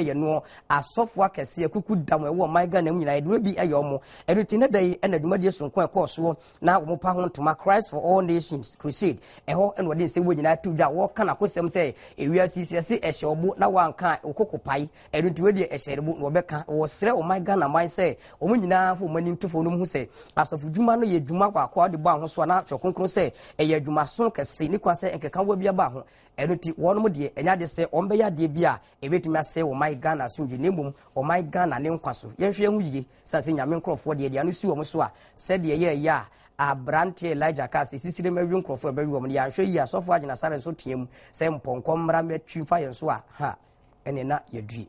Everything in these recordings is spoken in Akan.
yɛ noɔ. Asɔfoɔ akɛseɛ kuku dam ɛwɔ ɔman Ghana mu nyinaa yɛde bi ɛyɛ wɔn. Ɛno ti ne da yi ɛna dwumadie soronko ɛkɔɔ soɔ na wɔn pa ho ntoma Christ for All Nations Crusade. Ɛhɔ ɛna wɔde nsɛm wɔ nyinaa to dwa. Wɔka n'akosɛm sɛ ewiase yi sɛ ɛhyɛ ɔbo na wɔanka okoko pae. Ɛno nti wei deɛ ɛhyɛ ne bo na wɔbɛka. Wɔsrɛ ɔman Ghana man sɛ wɔn nyinaa fo wɔn ani nto fam na wɔn hu sɛ asɔfo dwuma no yɛ dwuma baako a wɔde bɔ ahosoɔ na Twerɛ Kronkron sɛ ɛyɛ adwumaso kɛse ne kwan sɛ nkekaboa bi aba ho. Ɛno nti wɔnom deɛ ɛnyɛ adeɛ sɛ wɔn bɛyɛ adeɛ bi a ɛbɛtumi asɛe ɔman Ghana asomdwe na mmom ɔman Ghana ne nkwa so. Yɛnhwɛ yɛn ho yie sane sɛ Nyame nkorɔfoɔ deɛ deɛ ano si wɔn so a sɛdeɛ yɛɛyɛ a aberanteɛ Elijah kaa sɛ sisire mɛwe nkorɔfoɔ a ɛbɛwe wɔn no yɛanhwɛ yie a sɔfoɔ Agyinasare nso team sɛ mpɔnkɔ mmra mɛtwi mfa yɛn so a ha ɛne na yɛdue.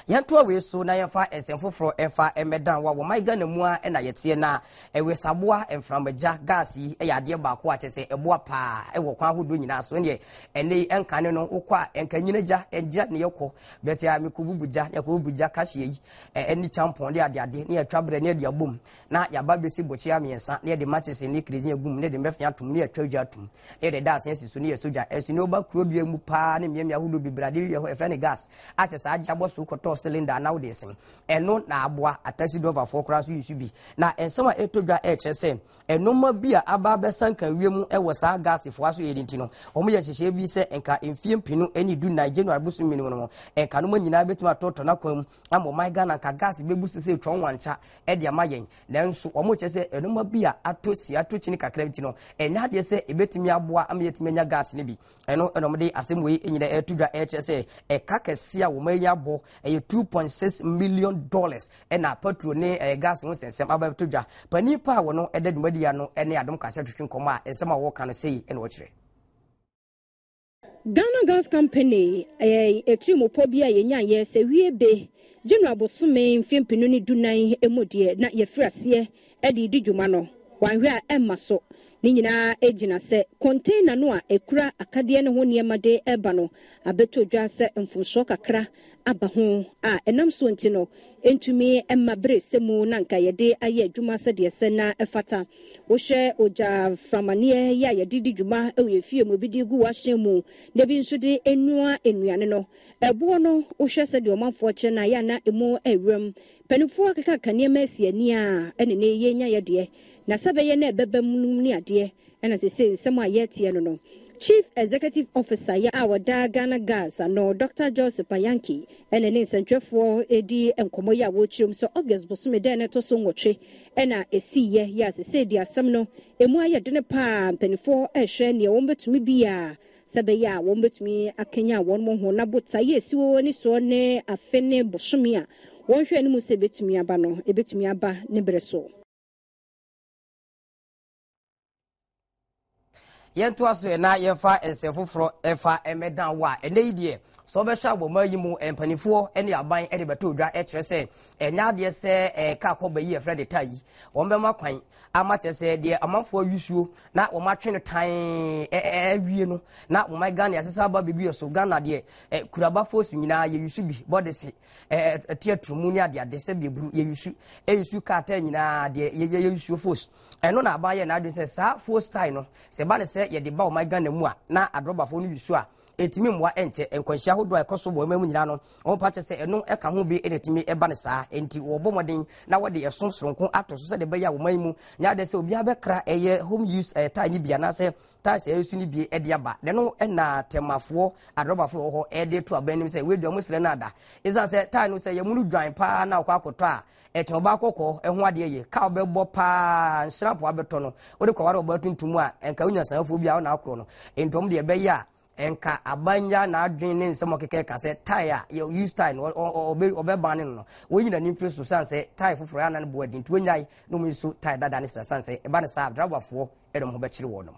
Yɛntoa wei so na yɛmfa nsɛm foforɔ ɛmfa mmɛdan wa wɔ man Ghana mu a ɛna yɛteɛ na ɛwesaboa mframagya gas yi ɛyɛ adeɛ baako a kyɛ sɛ ɛboa paa ɛwɔ kwan ahodoɔ nyinaa so ɛneɛ ɛnɛ yi ɛnkane no wokɔ a ɛnka nyina gya ɛgya ne yɛkɔ bɛte a mekɔbubu gya ne yɛkɔbubu gya kahyeɛ yi ɛne kyampɔn ne adeade ne yɛtwa berɛ ne yɛde abom na yɛaba bɛsi bokyea mmiɛnsa na yɛde makyese ne kerosene agu mu na yɛde mmɛfea atom na yɛatwa gya atom na yɛde daase asi so na yɛsɔ gya ɛso ne woba kuro dua mu paa ne mmeammea ahodoɔ bebree adeɛ yɛ hɔ yɛfrɛ no gas akyɛ saa agye abɔ so kɔtɔɔ cylinder na wode sen ɛno na aboa atasi dɔvafoɔ koraa so yi so bi na nsɛm a ɛtɔ dwa ɛkyerɛ sɛ ɛnoma bi a aba abɛsa nka wiem wɔ saa gasefoɔ aso yɛ nti no wɔn yɛ nhyehyɛeɛ bi sɛ nka mfie mpinu ne du nan January bosom mmienu no nka noma nyinaa bɛtumi atɔtɔ n'akwan mu ama ɔman Ghana nka gas bɛbu so sɛ twɔn wankya de ama yɛn nanso wɔn kyerɛ sɛ nneɛma bi a atɔ si atɔ kyini kakra nti no ɛnyɛ adeɛ sɛ ɛbɛtumi aboa ama yɛtumi anya gas no bi ɛno ɛna wɔde asɛm wei nyina ɛto dwa ɛkyerɛ sɛ ɛka kɛse a wɔn ani abɔ ɛyɛ 2.6 million dollars ɛna petrol ne ɛyɛ gas ho nsɛnsɛm aba ɛto dwa panin pa a wɔn ɛda dwumadi ano ɛne adom kasa twitwi nkɔmɔ a nsɛm a wɔka no sei ɛna wɔkyerɛ. Ghana Gas Company yɛ atirimpɔ bi a yɛnyaeɛ sɛ wie be January bosome mfeɛ mpenu ne dunan mu deɛ na yɛafiri aseɛ de redi dwuma no, wanhwɛ a ɛmma so. Ne nyinaa gyina sɛ container no a ɛkura akadeɛ no ho nneɛma de reba no abɛtɔ dwa sɛ mfomsoɔ kakra aba ho a ɛnam soɔ nti no ɛntumi mma bere sɛ mu na anka yɛde ayɛ adwuma sɛdeɛ ɛsɛ na ɛfata. Wohwɛ ogya framaneɛ yi a yɛde di dwuma wɔ yɛn fie mu, ebi de gu w'ahyɛn mu na ebi nso de noa nnuane no, ɛboɔ no wohwɛ sɛdeɛ ɔmanfoɔ kyerɛ no a, ɛyɛ a na ɛmu ɛwuram. Mpanimfoɔ akekaka nneɛma asi ani a ɛne ne yɛnya yɛ deɛ, na sɛ ɛbɛyɛ na ɛbɛba mu nom ne adeɛ. Ɛna sesei nsɛm a yɛreteɛ no no, Chief Executive Officer a ɔda Ghana Gas ano, Dɔkta Joseph Ayanki ɛna ne nsɛntwerɛfoɔ redi nkɔmmɔ yi a wɔrekyerɛ mu sɛ August bosome da a ɛtɔ so nwɔtwe ɛna ɛsiiɛ yi a sesei deɛ asɛm no ɛmu ayɛ dene paa, mpanimfoɔ rehwɛ neɛ wɔn bɛtumi biara sɛ ɛbɛyɛ a wɔn bɛtumi akanyan wɔn ho na botaeɛ a ɛsi wɔn ani soɔ ne afe ne bosome a wɔnhwɛ anim sɛ ɛbɛtumi aba no, ɛbɛtumi aba ne berɛ so. Yɛntoa so na yɛmfa nsɛm foforɔ ɛfa mmɛdan wo a ɛnɛ yi deɛ sɛ wɔbɛhyɛ abɔma yi mu mpanimfoɔ ne aban de bɛtɔ dwa kyerɛ sɛ ɛnyɛ adeɛ sɛ ɛka kɔba yi ɛfrɛ de ta yi wɔn bɛma kwan ama kyerɛ sɛ deɛ amanfoɔ ayusuo na wɔn atwe no tan ɛwie no na wɔn Ghana asesa aba biribi yɛ so Ghana deɛ kurabafoɔ so nyinaa yɛyusu bi bɔdese ɛte aturumu ne adeade sɛ deɛ buru yɛyusu ɛyusu kaataa nyinaa deɛ yɛyusuo fos Ɛno na aban yɛɛ n'adwene sɛ saa fuel style no, sɛ ɛba no sɛ yɛde ba ɔman Ghana mu a, na adrɔbafoɔ no use a, ɛtumi mmoa ɛnkyɛ. Nkwanhyia ahodoɔ a ɛkɔ so wɔ ɔman mu nyinaa no, wɔpa kyɛ sɛ ɛno ɛka ho bi na ɛtumi ɛba no saa. Enti wɔbɔ mmɔden na wɔde ɛso soronko ato so sɛdeɛ ɛbɛyɛ a ɔman mu nyɛ adeɛ sɛ obiara bɛkra ɛyɛ home use ɛyɛ tae no bi anaasɛ taes a ɛyɛ su no bi ɛde aba. Na ɛno na tɛmafoɔ adrɔbafoɔ wɔ hɔ ɛde to aban anim sɛ wei deɛ wɔn srɛ no ada. Ɛsiane sɛ tae no sɛ yɛmunu dwan paa na wɔkɔ akɔtɔ a, Ɛtɛn ɔbaa kɔkɔɔ ɛho adeɛ yɛ kaa ɔbɛbɔ paa nsra po abɛtɔ no wode kɔware ɔbaa tuntum a ɛnka wonya sanfoɔ bi a wona akorɔ no nti ɔmo deɛ ɛbɛyɛ a ɛnka abanya n'adwene ne nsɛm ɔkeka ka sɛ tae a yɛ use tae no ɔbɛban ne no no wɔnyina ne mfiri so san sɛ tae foforɔ ana ne boa di nti wɔnyae na ɔmo nso tae dada ne sɛ san sɛ ɛba ne saa drabafoɔ ɛna ɔmo ho bɛkyere wɔn nom.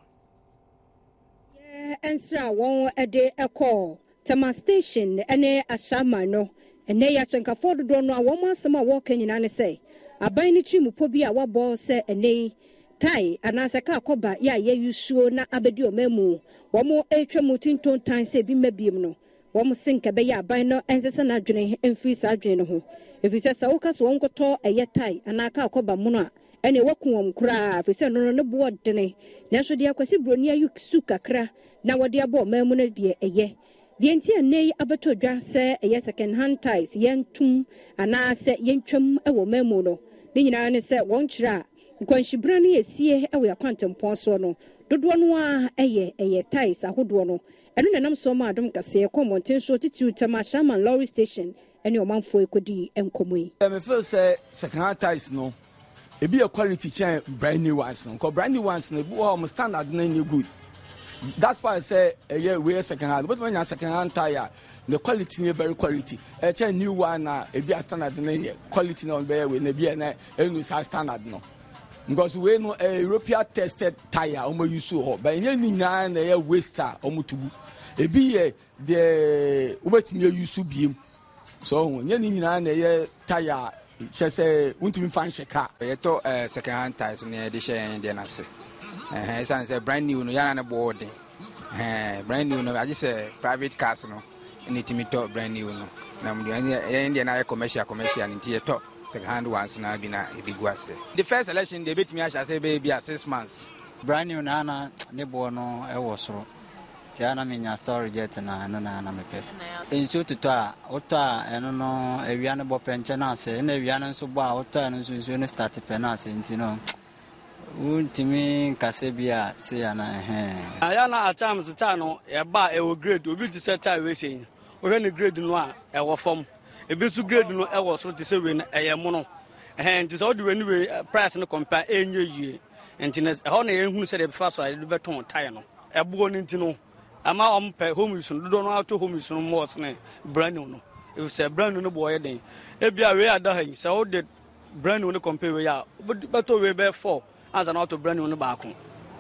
Yɛ nsra a wɔn de kɔɔ Tema Station ne Ashaiman no, ɛnnɛ yi akyɛnkafoɔ dodoɔ no a wɔn asɛm a wɔreka nyinaa ne sɛ aban no tirimupɔ bi a wɔabɔ sɛ ɛnnɛ yi tae anaasɛ kaa kɔba yɛ a yɛyusuo na abɛdi ɔman mu wɔn retwa mu tintontan sɛ ebi mma biem no wɔn se nka ɛbɛyɛ aban no nsesa n'adwene mfiri saa adwene no ho ɛfiri sɛ sɛ woka sɛ wɔnkɔtɔ ɛyɛ tae anaa kaa kɔba mono a ɛneɛ woaku wɔn koraa ɛfiri sɛ ɛno no ne boɔ dene nanso deɛ Kwasi Broni ayi su kakra. na wɔde abɔ ɔman mu no deɛ ɛyɛ. Deɛ nti a nnɛ yi abɛtɔ dwa sɛ ɛyɛ second hand tyres yɛntom anaasɛ yɛntwam wɔ ɔman mu no, ne nyinaa ne sɛ wɔn kyerɛ a nkwanhyibra no yɛsie wɔ yɛn akwantempɔn soɔ no, dodoɔ no ara yɛ ɛyɛ tyres ahodoɔ no. Ɛno na ɛnam soɔ ma Adom Kaseɛ kɔɔ mmɔnten soɔ titiriw Tema Ashaiman Lorry Station ne ɔmanfoɔ yi kɔdii nkɔmmɔ yi. Me feel sɛ second hand tyres no ebi yɛ quality kyɛn brand new ones no nka brand new ones no ebi wɔ hɔ ɔmo standard no nyɛ good that's why sɛ ɛyɛ wei yɛ second hand wobɛtumi anya second hand tyre ne quality no yɛ very quality ɛkyɛn new one na ebi a standard no nyɛ quality na ɔno bɛyɛ wei na ebi yɛ na ɛnu saa standard no because wei no ɛyɛ European tested tyre a wɔn use wɔ hɔ but ɛnyɛ ne nyinaa na ɛyɛ waste a wɔn to gu ebi yɛ deɛ wobɛtumi ayi so biem so ɔho nyɛ ne nyinaa na ɛyɛ tire a kyɛ sɛ wontumi fa nhyɛ kaa. Yɛtɔ eh, second hand tires no yɛde hyɛ yɛn deɛ no ase. Ɛsiane sɛ brand new no yɛana ne boɔ den. Brand new no agye sɛ private cars no na ɛtumi tɔ brand new no. Na mu deɛ yɛn deɛ no ayɛ commercial commercial no nti yɛtɔ second hand ones no bi na yɛde gu ase. The first election deɛ ɛbɛtumi ahyɛ ase bɛyɛ bi a 6 months. Brand new no ana ne boɔ no ɛwɔ soro. Nti a na menya store reject na ɛno na na mepɛ. Nsuo totɔ a, wotɔ a ɛno no awia no bɔ pɛ nkyɛ no asɛ. Ɛna awia no nso bɔ a wotɔ a ɛno nso nsuo no start pɛ no asɛ nti no wontumi nkasɛ bi a sei ana ɛhɛn. Ayɛ na at times tie no ɛba a ɛwɔ grade obi te sɛ tie wei sei wohwɛ ne grade no a ɛwɔ fam ebi nso grade no ɛwɔ soro te sɛ wei no ɛyɛ mono ɛhɛn nti sɛ wode wei ne wei price no compare ɛnyɛ yie nti no ɛhɔ na yɛhunu sɛ deɛ ɛbɛfa so a yɛde bɛtɔn tie no. Ɛboɔ no nti no, ɛma wɔn pɛ home use no. Dodoɔ no ara tɔ home use no more sene brand new no. Efisɛ brand new no boɔ yɛ den. Ebia wei a ɛda ha yi, sɛ wode brand new no compare wei a, wobɛtɔ wei bɛyɛ four ansa na watɔ brand new no baako.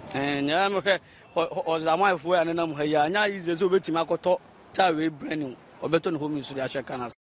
Ɛɛ nea mehwɛ ɔzamanfoɔ a nenam ha yi a, ɛnyɛ easy sɛ wobɛtumi akɔtɔ taa wei brand new. Ɔbɛtɔ ne home use de ahyɛ car no ase.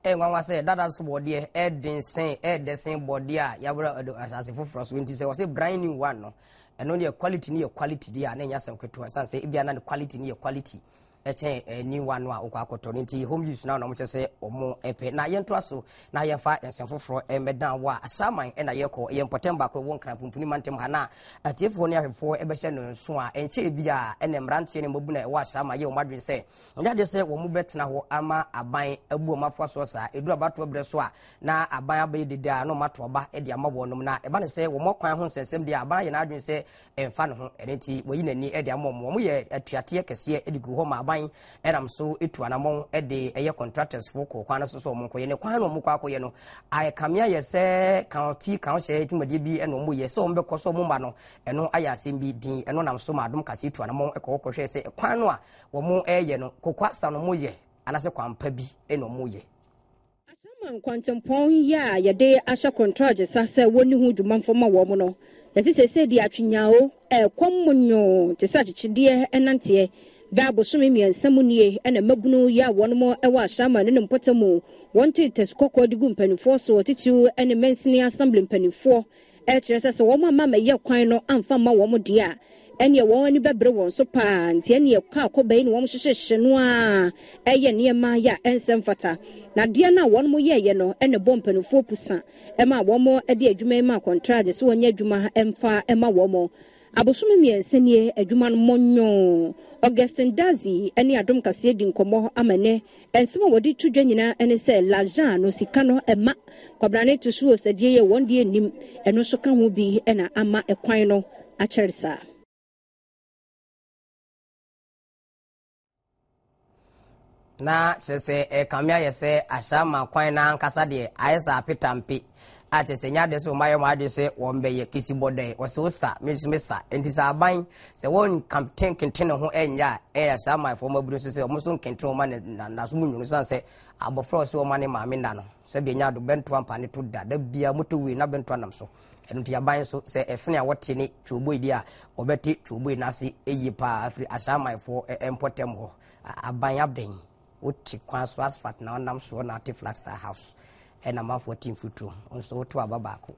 Ɛyɛ nwanwa sɛ dada so bɔdeɛ ɛden sen ɛdɛ sen bɔdeɛ a yɛabrɛ ɛdo asase foforɔ so nti sɛ wɔsɛ brand new one no ɛno deɛ quality no yɛ quality deɛ a na ɛnyɛ asɛm ketewa ɛsiane sɛ ebia na ne quality no yɛ quality ɛkyɛn eh, new one no a wokɔ akɔtɔ no nti home use no a na wɔkyɛ sɛ wɔn ɛpɛ na yɛntoa so na yɛmfa nsɛm foforɔ ɛmmɛdan wɔ a asaman ɛna yɛkɔ yɛ mpɔtam baako ɛwɔ nkran pumpuni mantam ha na atiefoɔ ne ahwɛfoɔ ɛbɛhyɛ no nso a ɛnkyɛ bi a ɛna mmeranteɛ ne mmabunu a ɛwɔ asaman yɛ wɔn adwene sɛ Ɛnyɛ adeɛ sɛ wɔbɛtena hɔ ama aban abu wɔn afoa soɔ saa. Ɛduru abatoɔ berɛ so a, na aban abɛyɛ dede a na wɔato aba de ama wɔnom. Na ɛba no sɛ wɔn akwan ho nsɛnsɛm deɛ, aban ayɛ n'adwene sɛ ɛmfa ne ho. Ɛno nti, wɔayi n'ani de ama wɔn. Wɔyɛ atuateɛ kɛseɛ de gu hɔ ma aban nam so tu anammɔn de ɛyɛ contractors foɔ kɔ kwan no so sɛ wɔn nkɔyɛ. Ne kwan no wɔn kɔ akɔyɛ no, ayɛ ayɛ sɛ county council dwumadie bi na wɔyɛ sɛ wɔn bɛkɔ sɛ wɔn mma no, ɛno ayɛ asɛm bi din. Ɛno nam so ma adom kaseɛ tu anammɔn kɔ hɔ kɔhwɛɛ sɛ kwan no a wɔreyɛ no, kokoasa na wɔyɛ anaasɛ kwampa bi na wɔyɛ. Asaman nkwantempɔn yi a yɛde ahyɛ kɔntragye sa sɛ wɔnni ho dwuma mfa mma wɔn no, yɛse seesei deɛ atwenyao, ɛrekɔ monyoo te sɛ akyekyedeɛ nanteɛ. Bɛɛ abosome mmiɛnsa mu nie na mmabunu yi a wɔnom wɔ Ashaiman ne ne mpɔtamu wɔn te tasukɔkɔɔ de gu mpanimfoɔ soɔ titiriw ne mansini assembly mpanimfoɔ Ɛkyerɛ sɛ sɛ wɔn amma ammɛyɛ kwan no amfa amma wɔn deɛ a, ɛnneɛ wɔn ani bɛbere wɔn so paa. Nti ɛnneɛ kaa kɔba yi na wɔn hyehyehye no ara ɛyɛ nneɛma yɛ a ɛnsɛ mfata. Na adeɛ no a wɔn yɛeɛ no na ɛbɔɔ mpanimfoɔ pusa maa wɔn de adwuma yi maa kɔntragye sɛ wɔnyɛ adwuma mfa mma wɔn. Abosome mmiɛnsa nie, adwuma no mɔnyoo. Augustine Dadzie ne Adom Kaseɛ di nkɔmmɔ ama nnɛ. Nsɛm a wɔde to dwa nyinaa ne sɛ L'argent no, sika no, ɛma Kwabrane to so osadie yɛ wɔn deɛ nnim. Ɛno nso ka ho bi na ama ɛkwan no akyɛre saa. Na kyerɛ sɛ ɛkame ayɛ sɛ ahyɛama kwan no ankasa deɛ ayɛ sɛ apetampe a kyerɛ sɛ nyɛ adeɛ sɛ wɔayɛ wɔn adwene sɛ wɔn bɛyɛ kesi bɔdɔe wɔsɛ wosa me nso mesa nti sɛ aban sɛ wɔn nkenten kenten ne ho ɛnyɛ a ɛyɛ ahyɛamanfoɔ wɔn abiri nso sɛ wɔn nso nkenten wɔn ma ne na naso mu nwunu san sɛ abɔfra ɔsɛ wɔn ma ne maame nna no sɛ deɛ nya do bɛntoa mpa ne to da da bia moto wei na bɛntoa nam so ɛno nti aban nso sɛ ɛfene a wɔte ne twoboi deɛ a wɔbɛte twoboi no ase yie paa afiri ahyɛamanfoɔ mpɔtam hɔ aban abɛn wote kwan so asphalt na ɔnam soɔ na ate flagstaff house. Ɛna amanfoɔ te mfuturo nso woto aba baako.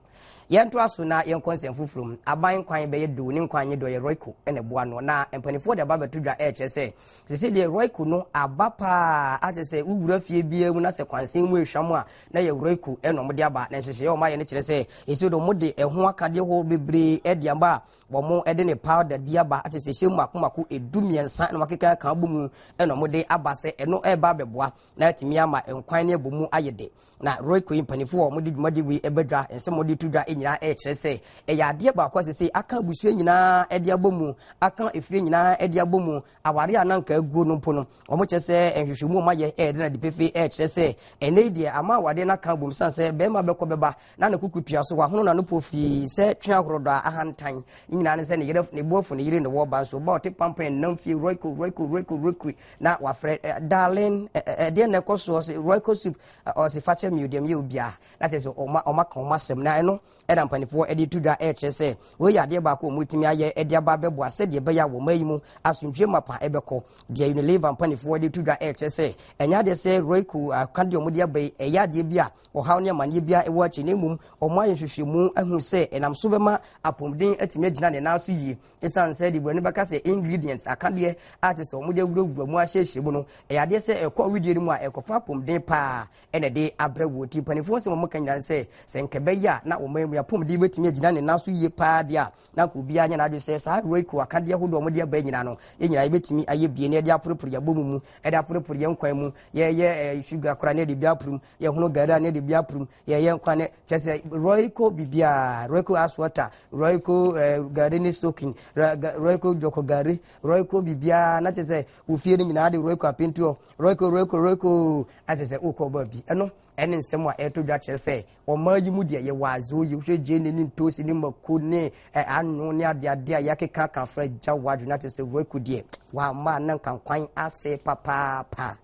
Yɛntoa so na yɛnkɔ nsɛm foforɔ mu. Aban kwan bɛyɛ do ne nkwan nye dɔ yɛ Royco na ɛboa no. Na mpanimfoɔ de aba bɛto dwa ɛrekyerɛ sɛ sese deɛ Royco no aba paa akyerɛ sɛ wowura fie biara mu na sɛ kwansen mu ehwam a na yɛ Royco ɛna wɔde aba. Na nhyehyɛeɛ a wɔayɛ no kyerɛ sɛ ɛsɛ de wɔde ɛho akadeɛ hɔ bebree ɛde aba a wɔde ne powder bi aba akyerɛ sɛ ɛhyɛ mu mako mako 13 na wɔakeka aka abɔ mu ɛna wɔde aba sɛ ɛno ɛreba abɛboa na atumi ama nkwan ne abɔ mu ayɛ dɛ. Na Royco yi mpanimfoɔ a wɔde dwumadi wei ɛbɛ dwa, nsɛm a wɔde to dwa nyinaa ɛrekyerɛ sɛ ɛyɛ adeɛ baako a sese aka abusua nyinaa ɛde abɔ mu, aka efie nyinaa ɛde abɔ mu, aware a na nka aguo no mpo no, wɔn kyerɛ sɛ nhwehwɛmu a wɔayɛ ɛreda no adi pefee ɛrekyerɛ sɛ ɛnɛ yi deɛ ama awadeɛ no aka abom sane sɛ bɛrima bɛkɔ bɛba na ne kuku tua so wahono n'ano pofii sɛ twe ahorow dɔ a ahantan ne nyinaa ne sɛ ne yere ne bo afu ne yere ne wɔ ba nso ba ɔte pampan nam fie Royco Royco Royco Royco na wafrɛ eh, darling ɛdeɛ eh, eh, na ɛkɔ so ɔse Royco soup ɔse fakyɛ mi deɛ meyɛ obiara na kyerɛ sɛ ɔma ɔma ka ɔma asɛm na ɛno ɛna mpanimfoɔ ɛde to dwa ɛrekyerɛ sɛ wei yɛ adeɛ baako a wɔtumi ayɛ ɛde aba abɛboa sɛdeɛ ɛbɛyɛ a wɔn ayi mu asomdwie mapa ɛbɛkɔ deɛ Unilever mpanimfoɔ ɛde to dwa ɛrekyerɛ sɛ ɛnyɛ adeɛ sɛ Royco akadeɛ wɔde aba yi ɛyɛ adeɛ bi a ɔhaw ne amanneɛ biara ɛwɔ akyi na mmom wɔn ayɛ nhwehwɛmu ahu sɛ ɛnam so bɛma apɔmuden atumi agyina ne nan so yie Esiane sɛ de buroni bɛka sɛ ingredients akadeɛ a kyerɛ sɛ wɔde awurawura mu ahyehyɛ mu no, ɛyɛ adeɛ sɛ ɛkɔ awidie no mu a ɛkɔfa apɔmuden paa ɛna ɛde abrɛ wɔ nti mpanimfoɔ nsɛm a wɔka nyinaa ne sɛ sɛ nka ɛbɛyɛ a na wɔn mu apɔmuden bɛtumi agyina ne nan so yie paa deɛ a na nka obiara nyɛ n'adwene sɛ saa roiko akadeɛ ahodoɔ a wɔde aba nyinaa no yɛn nyinaa yɛbɛtumi ayɛ bie na yɛde aporepore yɛn abɔmu mu ɛde aporepore yɛn nkwan mu yɛyɛ eh, sugar koraa na yɛde bi aporom yɛhono gari a na yɛde bi aporom yɛyɛ nkwa ne kyɛ sɛ royco biribiara royco ash water royco eh, gari ne soaking royco dwɔkɔ gari royco biribiara na kyɛ sɛ ofie no nyinaa de royco apentuɔ royco royco royco na kyɛ sɛ wokɔ baabi ɛno ɛne nsɛm a ɛto dwa kyerɛ sɛ ɔman yi mu deɛ yɛwɔ azoɔ yi wohwɛ gyeene ne ntoosi ne mako ne ano ne adeade a yɛakeka ka fa gya wadwo na kyerɛ sɛ royco deɛ wamma na nkankwan ase papaapa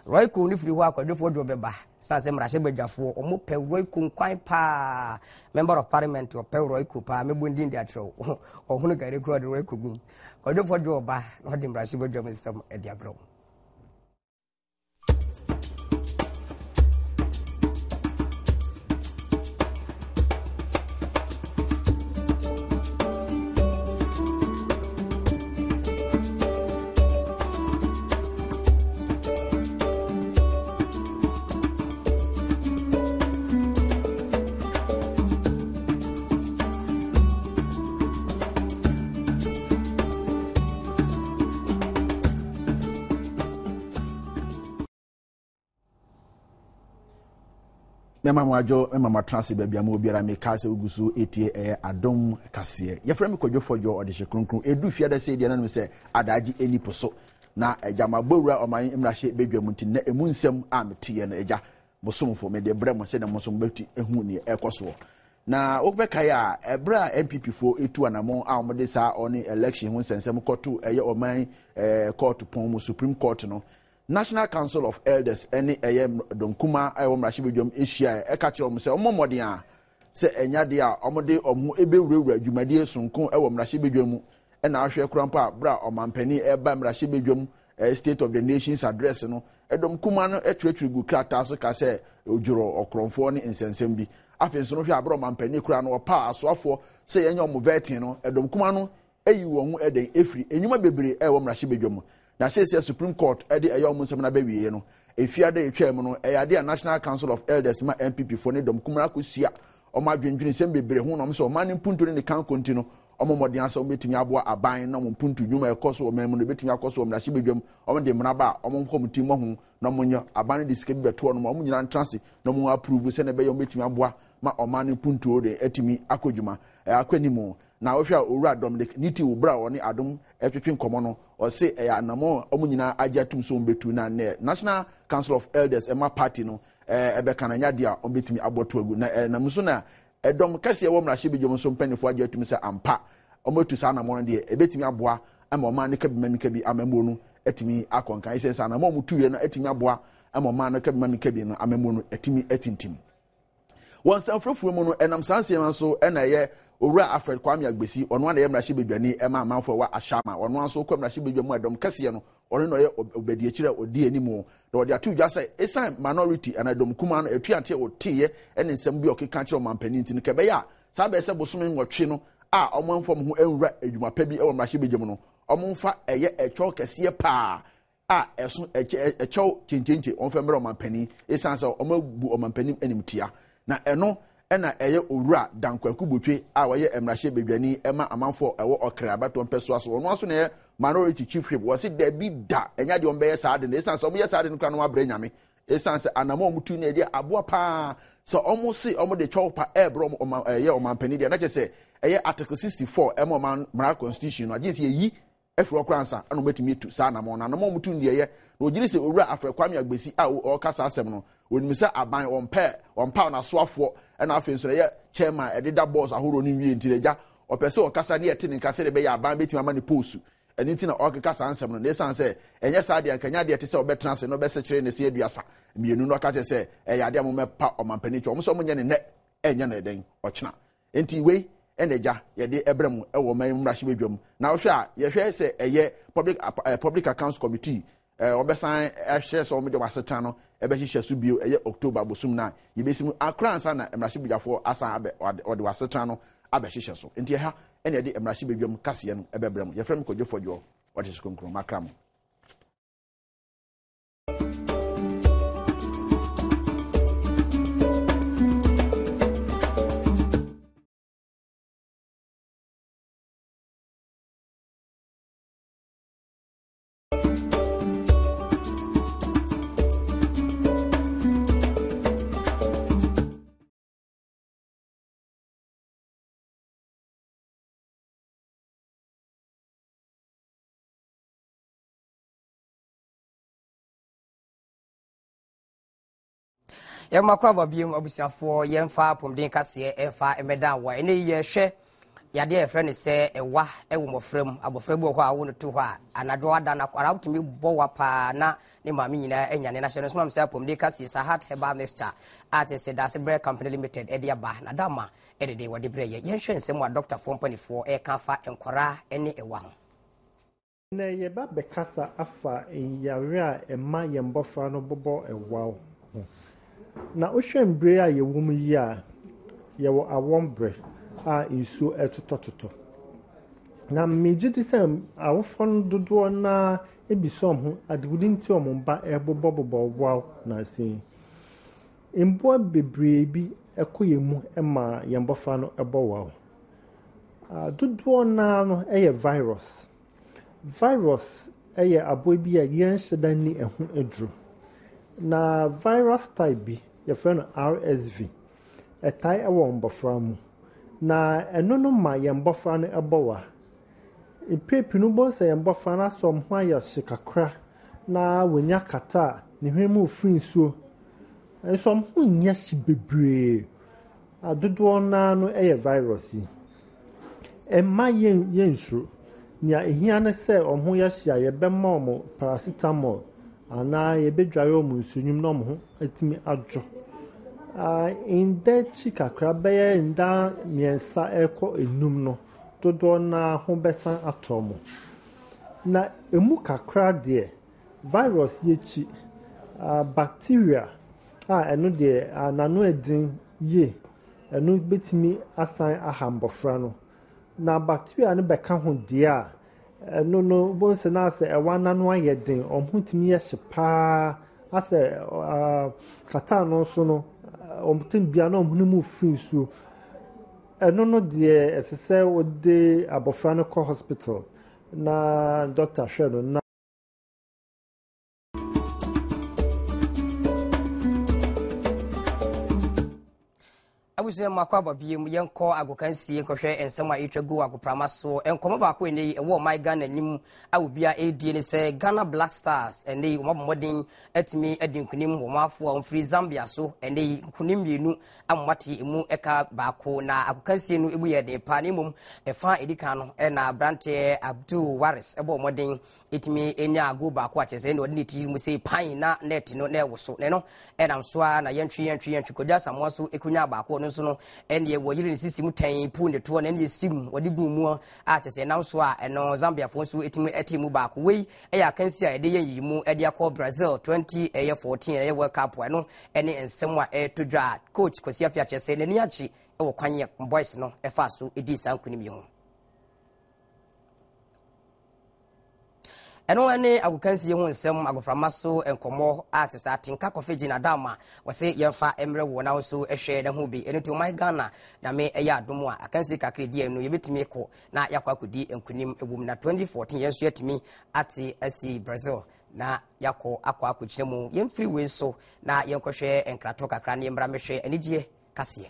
Royco no firi hɔ a kwadwofoɔ dwo bɛba san sɛ mmarahyɛbadwafoɔ wɔn pɛ Royco nkwan paa member of parliament ɔpɛ Royco paa mɛbɔ ndin de akyerɛ wo ɔhono gari kura ɔde Royco gum kwadwofoɔ dwo ɔba na ɔde mmarahyɛbadwam nsɛm de abrɛ wo. Mɛma mo adwo, mɛma mo atena ase baabi a mo obiara meka sɛ wogu so etie ɛyɛ adom kaseɛ. Yɛfrɛ me Kwadwo Fɔdwo ɔdehye kronkron. Edu fiada sei deɛ nanom sɛ adaagye ɛni po so. Na agya mabɔ wura ɔman mmarahyɛ badwa mu nti na emu nsɛm a meteɛ no agya bosomfo mede brɛ mo sɛdeɛ mo nso mobɛti ehu neɛ ɛkɔ soɔ. Na wobɛkae a ɛberɛ a NPP foɔ etu anamɔn a wɔde saa ɔne election ho nsɛnsɛm kɔto ɛyɛ ɔman ɛɛ kɔɔto pɔn mu Supreme Court no National Council of Elders ne ɛyɛ dɔm kumaa a ɛwɔ mmarahyɛbadwam hyiae ɛka kyerɛ wɔn sɛ wɔmmɔ mmɔden a sɛ ɛnyɛ adeɛ a wɔde wɔn ho bɛwurawura dwumadie sononko wɔ mmarahyɛbadwam mu ɛna ahwɛ koraa mpo a berɛ a ɔmampanin ɛreba mmarahyɛbadwam State of the Nation's Address no ɛdɔm kumaa no twerɛtwerɛ gu krataa so ka sɛ odworɔ ɔkorɔmfoɔ ne nsɛnsɛm bi. Afei nso no hwɛ a berɛ ɔmampanin koraa no ɔpaa asoafoɔ sɛ yɛnyɛ wɔn vetting no ɛdɔm kumaa no ayi wɔn ho dɛn afiri nnwuma bebree a ɛwɔ mmarahyɛbadwa mu. Na seesei a Supreme Court de ɛyɛ wɔn nsɛm no aba awieeɛ no, efiada a etwaam no, ɛyɛ ade a National Council of Elders ma NPP foɔ ne dɔm kumaa akɔhyia wɔn adwendwene nsɛm bebree ho na wɔn sɛ ɔman no mpuntu ne ne kanko nti no, wɔn mmɔden ara sɛ wɔbɛtumi aboa aban na wɔn mpuntu nnwuma a ɛkɔ so wɔ ɔman mu no ɛbɛtumi akɔ so wɔ mmarahyɛbadwam. Wɔn de mmara ba a, wɔn nkɔ wɔn ti mmɔ ho na wɔnyɛ. Aban no de sika bi bɛto wɔn ma wɔn nyinaa ntena ase na wɔn approve sɛnea ɛbɛyɛ wɔn bɛtumi aboa ma ɔman no mpuntuo de atumi akɔ dwuma akɔ anim. Na wohwɛ a Owura Dominic Nitiwul bere a ɔne Adom retwetwe nkɔmmɔ no, ɔse ɛyɛ anammɔn a wɔn nyinaa agye atum sɛ wɔbɛtu na neɛ National Council of Elders ɛma party no ɛbɛka no ɛnyɛ adeɛ a wɔbɛtumi abɔ to agu. Na ɛnam so na ɛdɔm kɛseɛ wɔ mmarahyɛbadwam nso mpanimfoɔ agye atum sɛ ampa wɔatu saa anammɔn no deɛ ɛbɛtumi aboa ama ɔman no kabimamikabi amammuo no atumi akɔ nkan. Ɛsiane sɛ anammɔn a wɔtuiɛ no atumi aboa ama ɔman no kabimamikabi no amammuo no atumi atintim. Wɔ nsɛmfrɛfoɔ mu no, ɛnam saa nsɛm so na ɛyɛ Owura Alfred Kwame Agbesi, ɔno ara na ɛyɛ mmarahyɛbadwani ma amanfoɔ ɛwɔ Ashama, ɔno ara nso kɔ mmarahyɛbadwa mu a ɛdɔm kɛseɛ no, ɔno na ɔyɛ ɔbadiakyire a ɔdi anim na ɔde ato dwa sɛ ɛsiane minority anaa dɔm kumaa no atuateɛ ɔteeɛ ne nsɛm bi a ɔkeka kyerɛ ɔmampanin nti no kɛbɛyɛ a saa bɛyɛ sɛ bosome nwɔtwe no a wɔn amfa wɔn ho nwura adwuma pa bi wɔ mmarahyɛbadwam no, wɔmfa ɛyɛ ɛkyɛw kɛseɛ paa a ɛso ɛkyɛ ɛkyɛw kyenkyenkye wɔmfa mmerɛ ɔmampanin ɛsiane sɛ wɔabu ɔmampanin animtia na ɛno ɛna ɛyɛ owura Dankwaku Botwe a wɔyɛ mmarahyɛbadwani ɛma amanfoɔ ɛwɔ ɔkra abatoɔ mpɛsoa so ɔno aso na ɛyɛ minority chief whip wɔsi dabi da ɛnya deɛ wɔn bɛyɛ saa de no ɛsiane sɛ wɔn yɛ saa de no kora no wɔabrɛ nyame Esiane sɛ anammɔn a wɔtu no yɛ aboa paa sɛ wɔn se wɔn de kyɛw pa ɛrebrɛ wɔn ɔman ɛyɛ ɔmanpanin deɛ na kyerɛ sɛ ɛyɛ article 64 ɛma ɔman mmara constitution no agye sɛ yɛyi afiri hɔ koraa ansa ɛna wɔbɛtumi atu saa anammɔn no anammɔn a wɔtu no deɛ ɛyɛ na wɔgyere sɛ owura Afrɛ Kwame Agbesi a ɔreka saa asɛm no wɔnim sɛ aban wɔmpɛ wɔmpaw n'asoafoɔ ɛna afei nso ɛyɛ chairman ɛdeda boards ahorow no nwie nti agya ɔpɛ sɛ ɔkasa ne yɛte ne nka sɛdeɛ ɛbɛyɛ aban bɛtumi ama ne post Ɛno nti na ɔrekeka saa nsɛm no, na esiane sɛ ɛnyɛ saa deɛ, anka ɛnyɛ adeɛ a ɛte sɛ ɔbɛtena ase na ɔbɛsekyere ne se 32 na ɔka kyerɛ sɛ ɛyɛ adeɛ a mommɛpa ɔmampanin kyɛw. Wɔn sɛ wɔnyɛ no nnɛ, ɛnyɛ no ɛdɛn, ɔkyena. Enti wei ɛna agya yɛde ɛbrɛ mo ɛwɔ ɔman yi mu mmarahyɛbadwam. Na wohwɛ a, yɛhwɛ sɛ ɛyɛ public, eh, public accounts committee eh, wɔbɛsan ɛhwɛ sɛ wɔde wɔn asetena no ɛbɛhyehyɛ so bio ɛyɛ October bosom no a yɛbɛsi mu akora ansa na mmarahyɛbadwafoɔ asan abɛ wɔde wɔn asetena no abɛhyehyɛ so. Nti ɛha ɛna yɛde mmarahyɛbadwam kaseɛ no ɛbɛbrɛ mo. Yɛfrɛ me Kwadwo Fɔdwoɔ, ɔde kronkron makra mo. Yɛma kɔ aba biom abusuafoɔ, yɛmfa apɔmuden kaseɛ ɛmfa mmɛda wɔ ɛnɛ yi. Yɛhwɛ yadeɛ a yɛfrɛ no sɛ ɛwa ɛwɔ mmɔfra mu. Abɔfra bi wɔ hɔ a awo no to hɔ a anadwo ada no akwadaa wotumi bɔ wa paa na ne maame nyinaa anya ne nahyɛ no nso mam sɛ apɔmuden kaseɛ Sahat Herbal Mixture a kyerɛ sɛ Daase Brɛ Company Limited ɛde aba na dama ɛde de wɔde brɛ yɛ. Yɛnhwɛ nsɛm a dɔktafoɔ mpanimfoɔ ɛka fa nkwadaa ne ɛwa ho. Nnɛ yɛba bɛkasa afa nyare a ɛma yɛn mbɔfra no bobɔ ɛwaw ho. Na wohwɛ mbre a yɛwɔ mu yi a, yɛwɔ awɔ mbre a nsuo ɛtotɔtotɔ. Na megye di sɛ awofoɔ no dodoɔ no ara ebisa wɔn ho adekode nti wɔn mba ɛbobɔbobɔ waw nnansa yi. Mboa bebree bi ɛkɔ yɛn mu ma yɛn mbɔfra no ɛbɔ waw. Dodoɔ no ara no yɛ virus. Virus yɛ aboa bi a yɛnhyɛ da nni ɛho aduro. Na virus type bi, yɛfrɛ no RSV, ɛtae wɔ mbɔfra mu. Na ɛno no ma yɛn mbɔfra no bɔ wa. Mpɛn pii no, wobɛhu sɛ yɛn mbɔfra no asɛ wɔn ho ayɛ hye kakra na wɔanya kata a ne hwene mu refiri nsuo. Nso wɔn ho nyɛ hye bebree. A dodoɔ no ara no yɛ virus yi. Mma yɛn yɛnsuro. Nea ehia ne sɛ wɔn ho yɛ hye a yɛbɛma wɔn paracetamol anaa yɛbɛdware wɔn nsuonwunu na wɔn ho atumi adwo. Nda akyi kakra bɛyɛ nda 3 rekɔ 5 no, dodoɔ no ara ho bɛsan atɔ wɔn. Na emu kakra deɛ, virus yi akyi, bacteria a ɛno deɛ n'ano ɛden yie, ɛno bɛtumi asan aha mbɔfra no. Na bacteria no bɛka ho deɛ a, ɛno no wobɛhu sɛ na asɛ ɛwa n'ano ayɛ den, wɔn ho tumi yɛ hye paa, asɛ kata no nso no, wɔn tem bia na wɔn hwene mu firi nsuo. Ɛno no deɛ ɛsɛ sɛ wode abɔfra no kɔ hospital na doctor hwɛ no na Abusua mu akɔ aba biem, yɛnkɔ agokansie nkɔhwɛ nsɛm a ɛretwa gu agoprama soɔ. Nkɔmmɔ baako ɛnɛ yi ɛwɔ ɔman Ghana anim a obiara ɛredie ne sɛ Ghana Black Stars ɛnɛ yi wɔn abɔ mmɔden atumi adi nkunim wɔn afo a wɔfiri Zambia so ɛnɛ yi nkunim mmienu ama wɔate emu ɛka baako na agokansie no emu yɛ den paa na mmom ɛfa a ɛdi kan no ɛna aberanteɛ Abdul Waris ɛbɔ mmɔden ɛtumi nyaa goal baako a kyerɛ sɛ ɛna ɔde ne ti mu sɛ pan na net no na ɛwoso na ɛno ɛnam so ara na yɛntwe yɛntwe yɛntwe Kwadwo Asamoah so ɛkɔnyaa baako ɔno nso. so no ɛneɛ wɔyere ne sisi mu tɛn puu ne toɔ na ɛneɛ sim wɔde gu mu a kyɛ sɛ ɛnam so a ɛno Zambiafoɔ nso ɛtumi ɛte mu baako. Wei ɛyɛ akansi a ɛde yɛ nyiyimu ɛde akɔ Brazil 20 ɛyɛ 14 ɛyɛ World Cup ɛno ɛne nsɛm a ɛreto dwa a coach Kwasi Appiah kyerɛ sɛ n'ani agye ɛwɔ kwan yɛ boys no ɛfaa so ɛdii saa nkonim yi ho. Ɛno ne agokansie ho nsɛm, agoframa so nkɔmmɔ a kyerɛ sɛ atenka kɔfe gye nadam a wɔse yɛmfa mmerɛ wo na wo nso hwɛ na hu bi. Ɛno nti ɔman Ghana Nyame ɛyɛ adom a akansie kakra ɛdi ɛno yɛbɛtumi kɔ na yɛakɔ akɔdi nkonim ɛwom na 2014 yɛn nso yɛatumi ate asi Brazil na yɛakɔ akɔ akɔgyina mu. Yɛmfiri wei so na yɛnkɔhwɛ nkrato kakra ne yɛmmra mɛhwɛ anigyeɛ kaseɛ.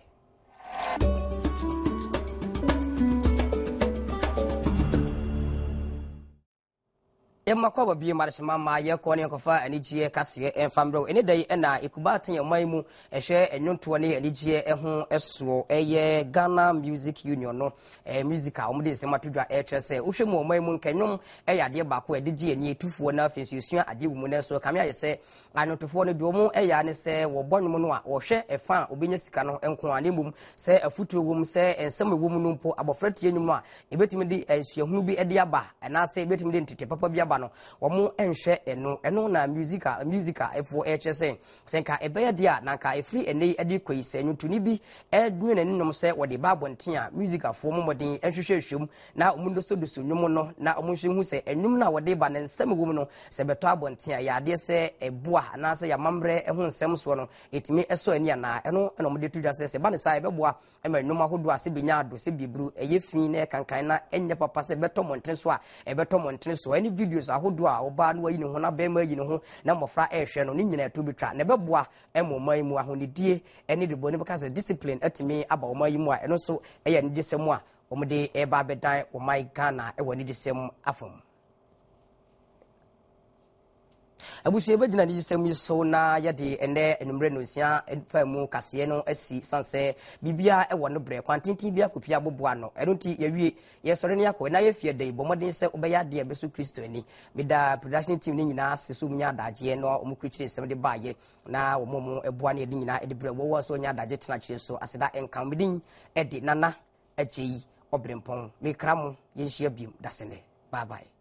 Yɛma kɔ aba bio madehyema ma yɛkɔ ne yɛnkɔfa anigyeɛ kaseɛ ɛmfa mmerɛw ɛne da yi ɛna ekuba aten ɔman mu ɛhwɛ ɛnwontoɔ ne anigyeɛ ɛho ɛsoɔ ɛyɛ Ghana Music Union no ɛyɛ music a wɔde nsɛm ato dwa ɛkyerɛ sɛ wohwɛ mu ɔman mu nkɛnwom ɛyɛ adeɛ baako a ɛde gye ani etufoɔ na afei nso esua adeɛ wɔ mu nanso kame ayɛ sɛ Anwontofoɔ no, deɛ wɔn yɛ ara ne sɛ wɔbɔ nnwom no a, wɔhwɛ ɛfa a wɔbɛnya sika no nko ara, na mmom sɛ afotuo wɔ mu, sɛ nsɛm a ɛwɔ mu no mpo, abɔfra tie nnwom a, ɛbɛtumi de suahunu bi de aba, anaasɛ ɛbɛtumi de ntete papa bi aba no, wɔn nhwɛ ɛno. Ɛno na musika, musika foɔ ɛkyerɛ sɛ, sɛ nka ɛbɛyɛ deɛ a, na nka ɛfiri ɛnnɛ yi de kɔ yi, sɛ nnwontoni bi dwene n'ani nnwom sɛ wɔde ba abɔnten a, musikafoɔ mo mmɔden nhwehwɛ nhwɛmu na wɔn ndosodoso nnwom no, na wɔn nso nhu sɛ nnwom no a wɔde ba no nsɛm ɛwɔ mu no, Sɛ ɛbɛtɔ abɔnten a, ɛyɛ adeɛ sɛ ɛboa anaasɛ yɛn amammerɛ ho nsɛm soɔ no, ɛtumi sɔ ani anaa? Ɛno na wɔde to dwa sɛ, sɛ ɛba no saa a, ɛbɛboa ma nnwom ahodoɔ a sɛ bɛnya ado, sɛ biburu, ɛyɛ fi na ɛkankan na ɛnyɛ papa sɛ ɛbɛtɔ mmɔntene so a, ɛbɛtɔ mmɔntene so. Ɛne videos ahodoɔ a ɔbaa no ayi ne ho na barima ayi ne ho na mmɔfra ɛrehwɛ no, ne nyinaa ɛto bɛtwa. Na ɛbɛboa ma ɔman yi mu ahonidie ne de bɔne bɛka sɛ discipline atumi aba ɔman yi mu a, ɛno nso ɛyɛ anigyesɛm a wɔde ɛreba abɛdan ɔman Ghana wɔ anigyesɛm afa mu. Abusua yɛbɛgyina anigyesɛm yi so na yɛde ɛnɛ anwummerɛ nonsia fa mu kaseɛ no asi san sɛ biribiara ɛwɔ no berɛ kwan tenten bi akɔpia aboboa ano ɛno nti yɛwie yɛsɔre ne akɔ ɛna yɛfie da yi bɔ mmɔden sɛ wobɛyɛ adeɛ a ɛbɛso Kristo ani meda production team no nyinaa ase so wɔnya adagyeɛ na wɔn kurukyire nsɛm de baayɛ na wɔn wɔn ɛboa ne yɛde nyinaa ɛde berɛ wɔwɔ nso wɔnya adagye tena akyire so aseda nka medin ɛde nana agyei ɔberempɔn mekra mo yɛnhyia biom dasene bye bye.